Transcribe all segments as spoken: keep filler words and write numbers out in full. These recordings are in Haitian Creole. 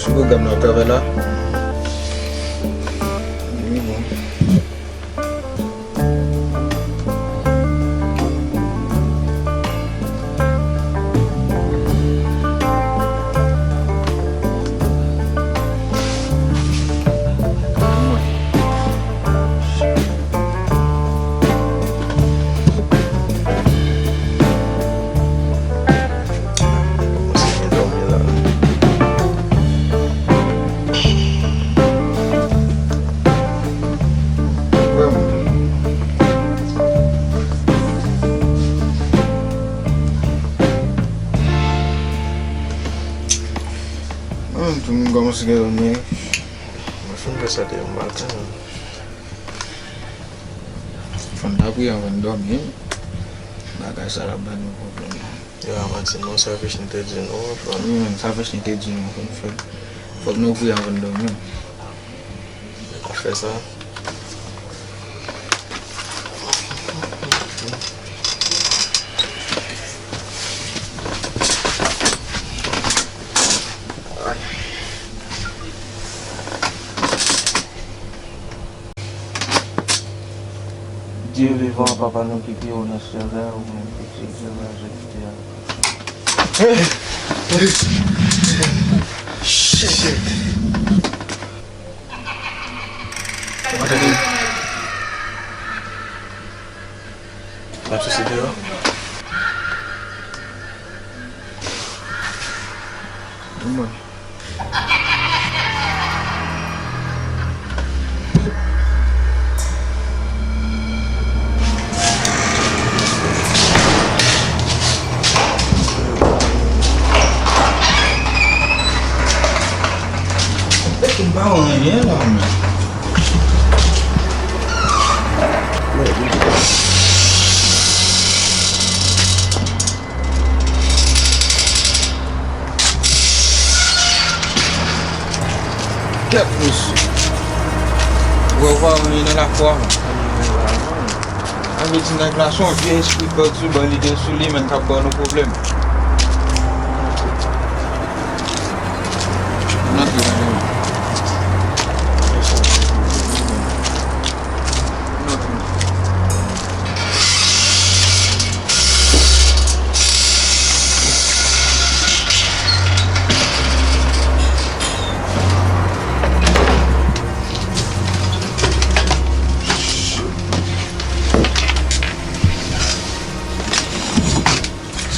Pwogram nan ap travay la. Wi, bon. Mwen menm tou, m kòmanse gen dòmi. Mwen fin fè sa de yon maten. Fò n ta priye anvan n dòmi. Bagay sa la ban nou pwoblèm. Yo, a manti non, sa Vishnu te di nou, fò n... Wi, men sa Vishnu te di nou, fò n fè. Fòk nou priye anvan n dòmi. Fè sa. Dye vivan, Papa nou ki pi wo nan syèl la, ou menm ki dirije lajè ki te a. Shit. Ou pa tande m? M ap soti deyò. Mwen. Mwen pa wè anyen la, men. Kèt mesye. Ou wè, ou pa wè anyen nan lakou a, man. Sa vle di nèg la se yon vye espri pèdiban li gen sou li, menm k ap ban nou pwoblèm. Ann antre ladan. Ann antre.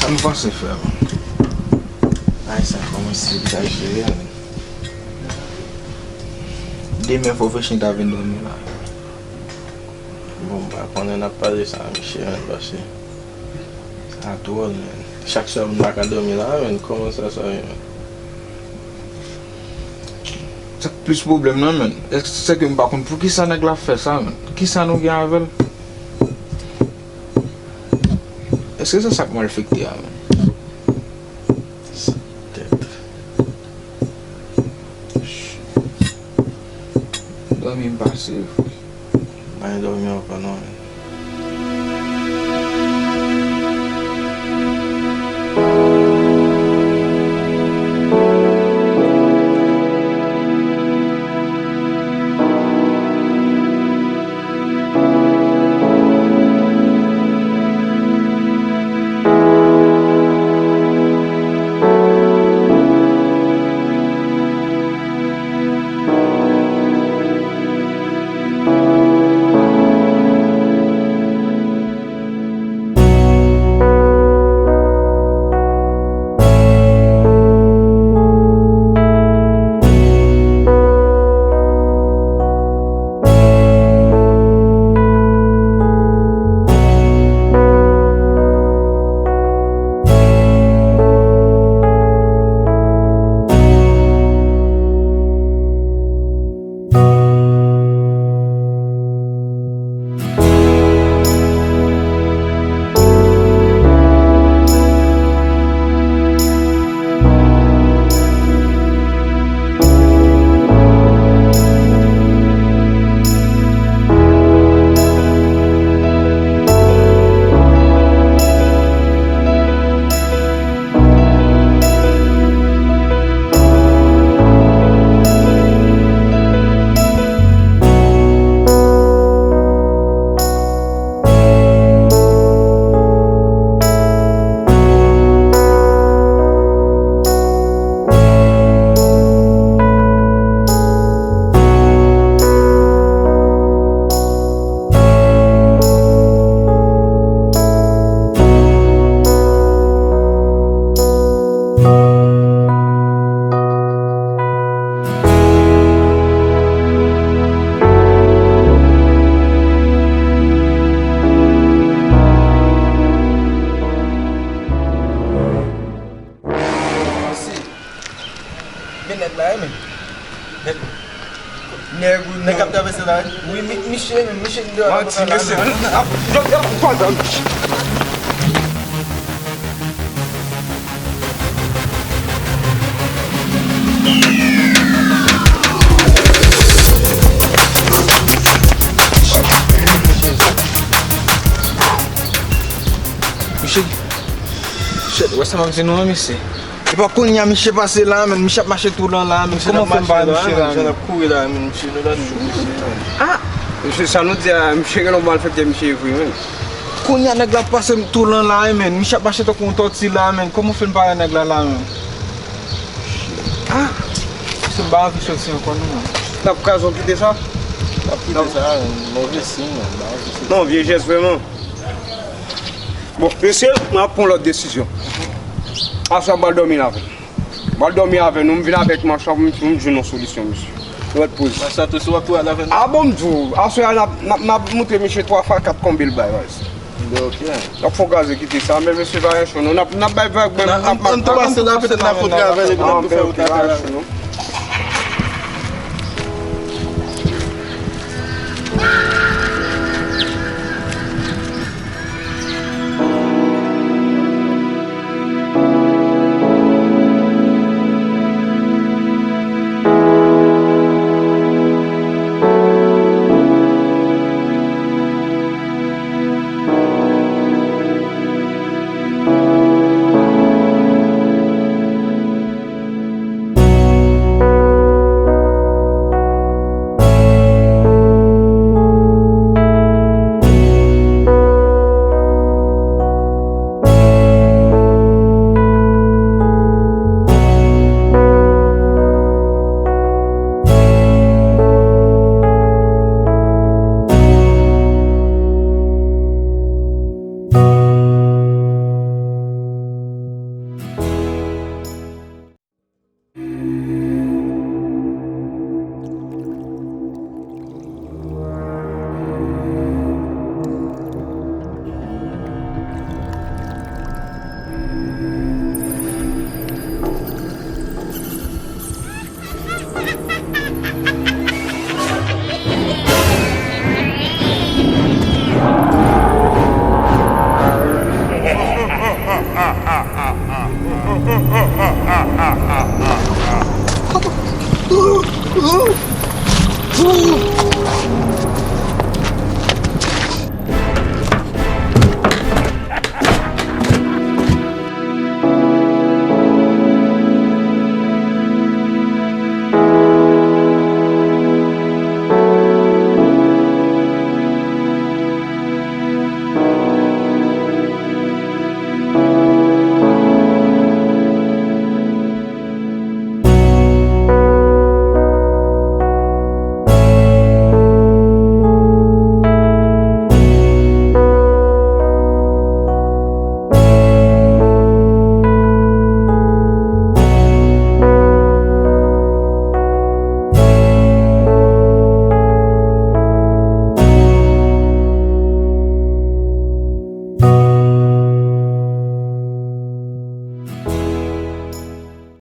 Sa nou panse fè, man? Ay, sa kòmanse egzajere, men. Demen fò Vechin ta vin dòmi la. Bon, m pa konnen n ap pale sa, mesye, men, paske sa twòl, men. Chak swa moun pa ka dòmi la, men. Kòman sa, sa ye, men? Sa k plis pwoblèm nan, men. Èske se ke m pa konn poukisa nèg la fè sa, men? Kisa nou gen avè l? Èske se sa k malfekte a, men? Sa tèt. Dòmi m pase, frè. M pa gen dòmi ankò non, men. Nèg ou nèg k ap travèse la, wi. Wi, mi- misye menm, misye ki deyò la. Manti, mesye. Misye, shit, wè sa m ap di nou an, mesye. Epa kounye a misye pase la menm, misye ap mache tou lan la menm. Kòman fè m pa wè misye la menm? Jan ap kouri la menm, misye nou la nou. Ah! Mesye, sa nou di a, misye gen yon malfektè, misye vre menm. Kounye a nèg la pase m tou lan la menm, misye ap mache tankou yon tòti la menm. Kòman fè m pa wè nèg la la menm? Ah! Mesye, m pa anvi soti ankò non. N ap kraze w kite sa? N ap kite sa, move siy, man. M pa anvi soti. Non, vye jès vrèman. Bon, mesye, mwen ap pran lòt desizyon. Aswè a m pral dòmi la avè nou. M pral dòmi avè nou, m vin avèk manch lan pou m, pou m jwenn yon solisyon, mesye. Nou ret poze. Manch la tou, si w ap tou al avè nou. Ah bon, m di w, aswè a n ap, n ap, n ap montre mesye twa fwa kat konbe l bay, baz. N ap fè yon kraze kite sa, men mesye pa gen cho non. N ap, n ap bay vag, men n ap, n ap, n ap tou pase la, petèt n ap fè yon travay, epi n ap tou fè yon travay.